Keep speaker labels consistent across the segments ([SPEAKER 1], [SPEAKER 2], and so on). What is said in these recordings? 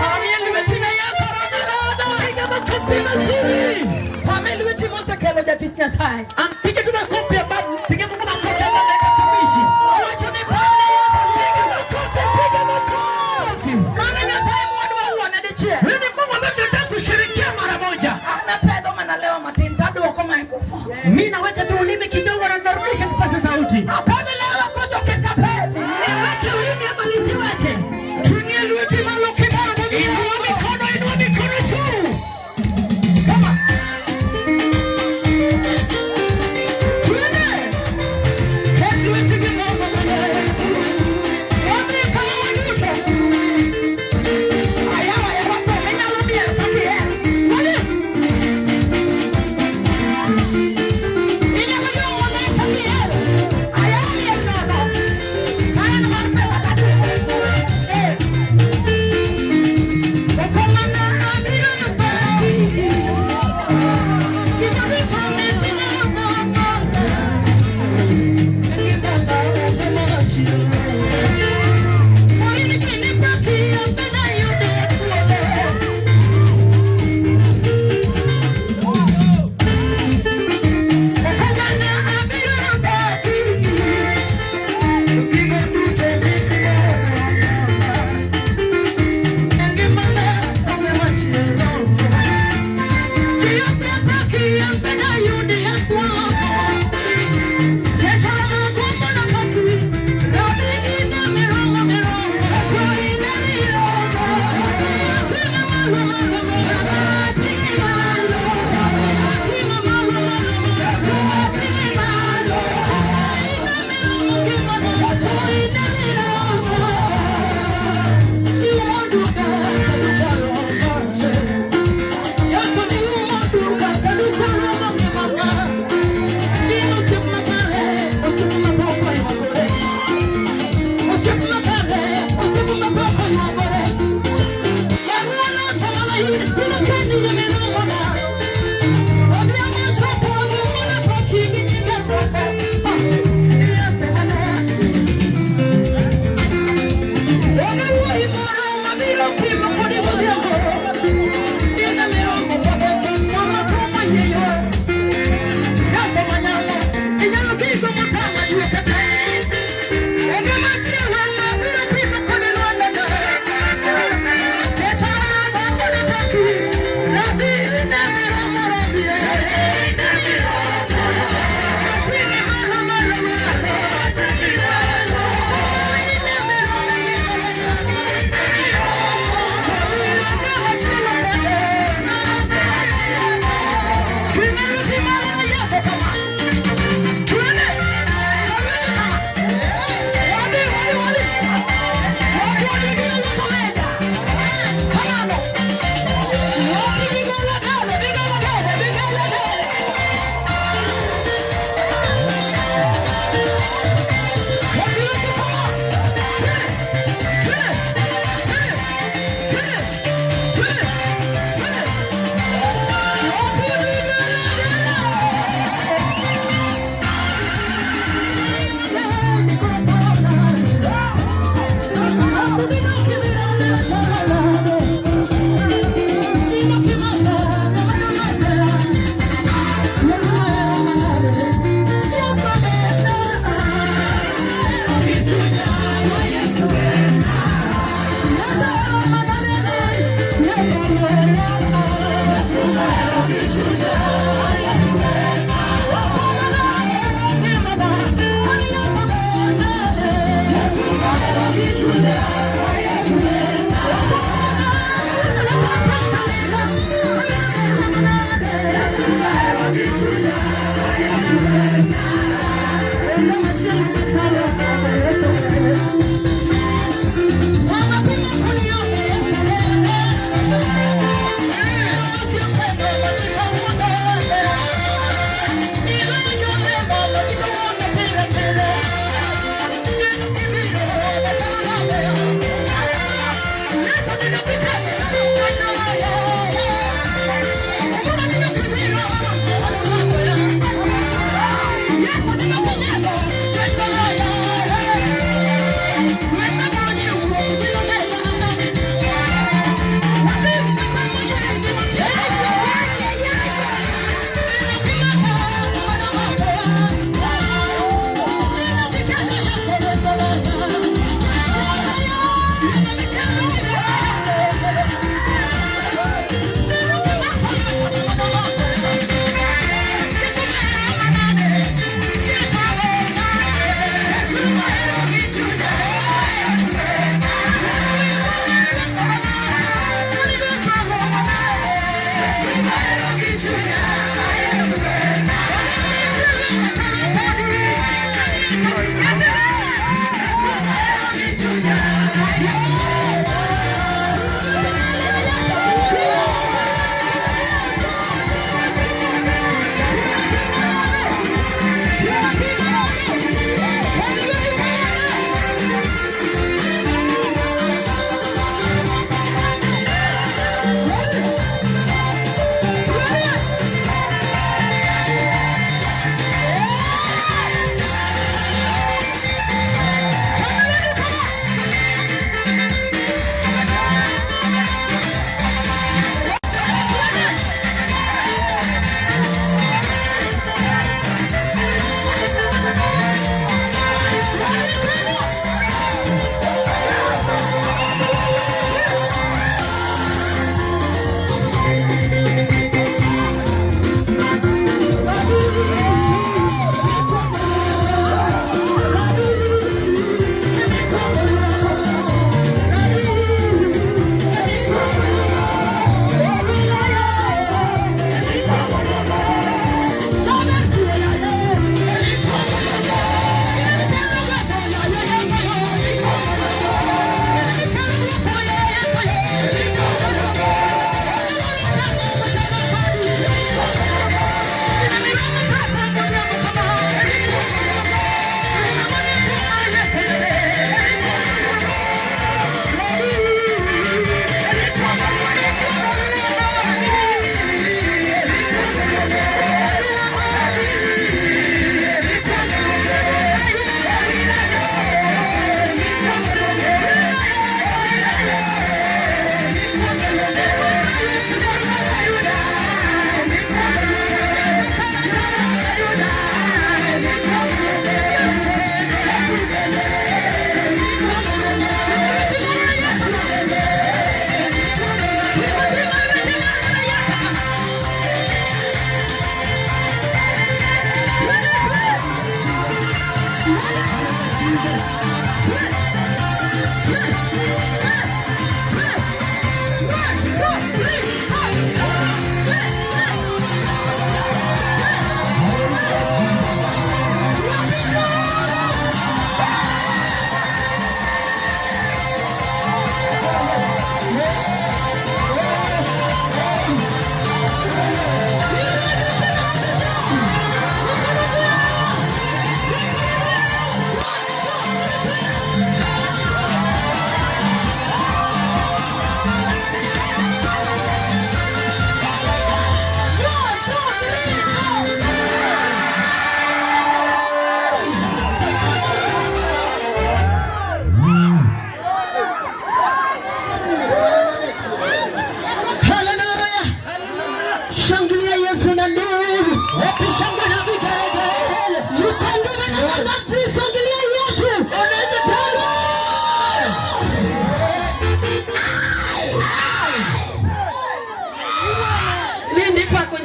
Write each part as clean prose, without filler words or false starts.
[SPEAKER 1] Pamie lweti ne Yesu rada rada.
[SPEAKER 2] Piga makofi mazuri.
[SPEAKER 1] Pamie lweti mosekelo jatich Nyasaye.
[SPEAKER 2] Ampige tu makofi ambayo piga Mungu makofi ambayo ameweka mtumishi.
[SPEAKER 1] Owacho ni pamne Yesu.
[SPEAKER 2] Piga makofi, piga makofi.
[SPEAKER 1] Mano Nyasaye mwadwa wuone dichiel.
[SPEAKER 2] Huyu ni Mungu ambaye tunataka kushirikia mara moja.
[SPEAKER 1] An apedho mana lewa matin taduoko microphone.
[SPEAKER 2] Mimi naweka tu ulimi kidogo na narudisha kipaza sauti.
[SPEAKER 1] Apedho lewa koso kik apedhi.
[SPEAKER 2] Niweke ulimi ama nisiweke?
[SPEAKER 1] Ting'ie lweti malo kibaro.
[SPEAKER 2] Inua mikono, inua mikono juu.
[SPEAKER 1] Come on.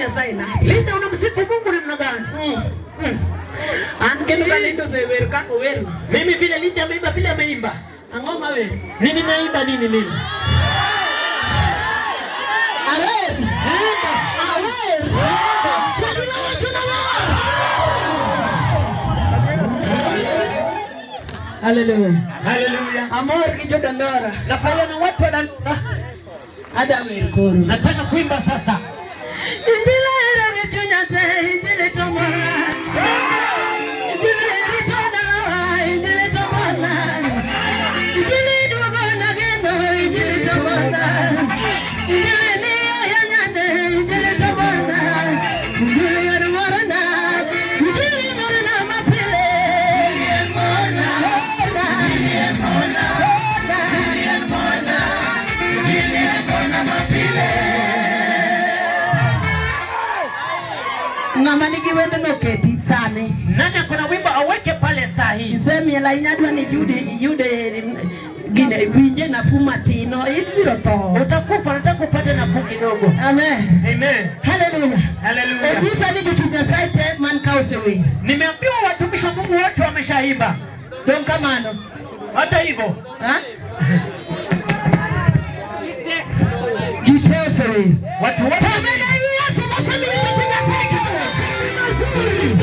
[SPEAKER 1] Nyasaye na.
[SPEAKER 2] Linda, unamsifu Mungu namna gani?
[SPEAKER 1] An kendo ka Linda osewer kaka ower no.
[SPEAKER 2] Mimi vile Linda ameimba vile ameimba.
[SPEAKER 1] Ang'o mawer?
[SPEAKER 2] Nini naimba nini mimi?
[SPEAKER 1] Awer.
[SPEAKER 2] Naimba.
[SPEAKER 1] Awer. Chadina wacho na war. Hallelujah.
[SPEAKER 2] Haleluya.
[SPEAKER 1] Amor gi jodandora.
[SPEAKER 2] Nafurahia na watu wa Dandora.
[SPEAKER 1] Ada wer koro.
[SPEAKER 2] Nataka kuimba sasa.
[SPEAKER 1] Injili ero gi chunya te, injili to mora. Injili rito dalawa, injili to mora. Injili duogo na geno, injili to mora. Injili miyo ya nyande, injili to mora. Injili yor morna, injili morna mapile. Morna, morna, morna, morna. Ng'ama nigi wende noketi sani.
[SPEAKER 2] Nani ako na wimbo aweke pale saa hii?
[SPEAKER 1] Isemiel ahinya adwa ni iyude iyude gine winje nafuu matin no ibiro tho.
[SPEAKER 2] Utakufa, nataka upate nafuu kidogo.
[SPEAKER 1] Amen.
[SPEAKER 2] Amen.
[SPEAKER 1] Haleluya.
[SPEAKER 2] Haleluya.
[SPEAKER 1] Onyisa ni jotich Nyasaye te man ka osewer.
[SPEAKER 2] Nimeambiwa watumishi wa Mungu wote wameshaimba.
[SPEAKER 1] Dong kamano.
[SPEAKER 2] Hata hivyo,
[SPEAKER 1] Ha? Ji te osewer.
[SPEAKER 2] Watu wote
[SPEAKER 1] Amen. Yesu mosemiyo jotich Nyasaye
[SPEAKER 2] mazuri.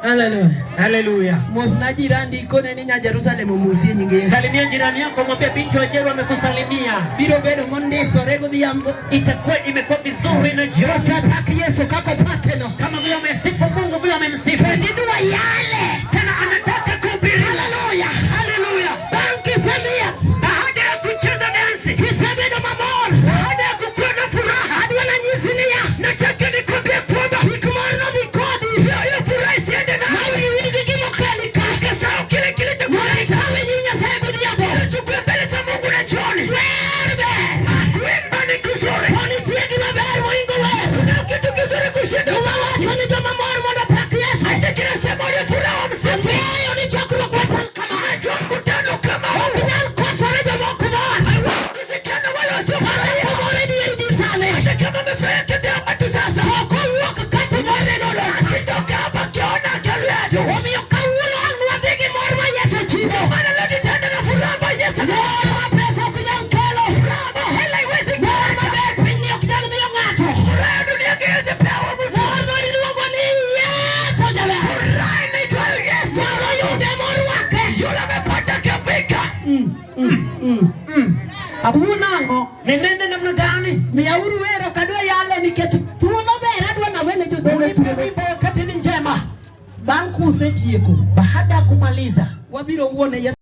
[SPEAKER 1] Haleluya.
[SPEAKER 2] Haleluya.
[SPEAKER 1] Mosna jirani ikone ni nya Jerusalem omosie nying Yesu.
[SPEAKER 2] Salimia jirani yako, mwambie binti wa Jeru amekusalimia.
[SPEAKER 1] Biro bedo mondisore godhiambo.
[SPEAKER 2] Itakuwa imekuwa vizuri na jioni,
[SPEAKER 1] Osepak Yesu kaka opakeno.
[SPEAKER 2] kama vile amesifu Mungu vile amemsifu.
[SPEAKER 1] Kendo idwa yale.
[SPEAKER 2] Tena anataka kuhubiri.
[SPEAKER 1] Haleluya.
[SPEAKER 2] Haleluya.
[SPEAKER 1] Bang' kisemiel.
[SPEAKER 2] Baada ya kucheza dansi,
[SPEAKER 1] Kisebedo mamor.
[SPEAKER 2] baada ya kukuwa na furaha,
[SPEAKER 1] Adwa nanyisi niya.
[SPEAKER 2] nataka nikwambie kwamba
[SPEAKER 1] Kik mor nodhi kodi.
[SPEAKER 2] sio hiyo furaha isiende nawe.
[SPEAKER 1] Mawi gi gimokeli ka.
[SPEAKER 2] Ukasahau kile kilichokuleta.
[SPEAKER 1] Kawe nyim Nyasaye godhiambo.
[SPEAKER 2] Chukua mbele za Mungu na jioni.
[SPEAKER 1] Wer ber.
[SPEAKER 2] Kuimba ni kuzuri.
[SPEAKER 1] To nitie gima ber mohingo wer.
[SPEAKER 2] Kuna kitu kizuri kushinda
[SPEAKER 1] Muma wacho ni joma mor mondo opak Yesu.
[SPEAKER 2] Hata kila sehemu ni furaha msifu.
[SPEAKER 1] Ang'eyo ni chokruok machal kama.
[SPEAKER 2] Najua mkutano kama
[SPEAKER 1] Ok
[SPEAKER 2] huu
[SPEAKER 1] nyal kosore jomok mor.
[SPEAKER 2] haiwezi kusikana wale wasiofurahia.
[SPEAKER 1] Kata komor e dier ji sani.
[SPEAKER 2] Hata kama amefurahia kati ya watu sasa.
[SPEAKER 1] Ok owuok kata mor e nono.
[SPEAKER 2] Akitoka hapa akiona akili yetu.
[SPEAKER 1] Omiyo kawuono ang' wadhi gi mor ma Yesu chiwo.
[SPEAKER 2] Maana leo nitaenda na furaha ambayo Yesu
[SPEAKER 1] Mor ma pesa ok nyal kelo.
[SPEAKER 2] Furaha ambayo hela haiwezi
[SPEAKER 1] Mor
[SPEAKER 2] kuleta.
[SPEAKER 1] maber pinyni ok nyal miyo ng'ato.
[SPEAKER 2] Furaha ya dunia haiwezi pewa mtu.
[SPEAKER 1] Mor no iluongo ni Yesu jaber.
[SPEAKER 2] Furaha inaitwayo Yesu.
[SPEAKER 1] Moro yude morwake.
[SPEAKER 2] Yule amepata akifika.
[SPEAKER 1] Awuo
[SPEAKER 2] Ninene namna gani?
[SPEAKER 1] Miyauru wer ok adwa yalo nikech thuolo ber adwa nawene jodolo
[SPEAKER 2] Unipe
[SPEAKER 1] thuolo.
[SPEAKER 2] wimbo wakati ni njema.
[SPEAKER 1] Bang' kusetieko
[SPEAKER 2] Baada ya kumaliza
[SPEAKER 1] wabiro wuone Yesu.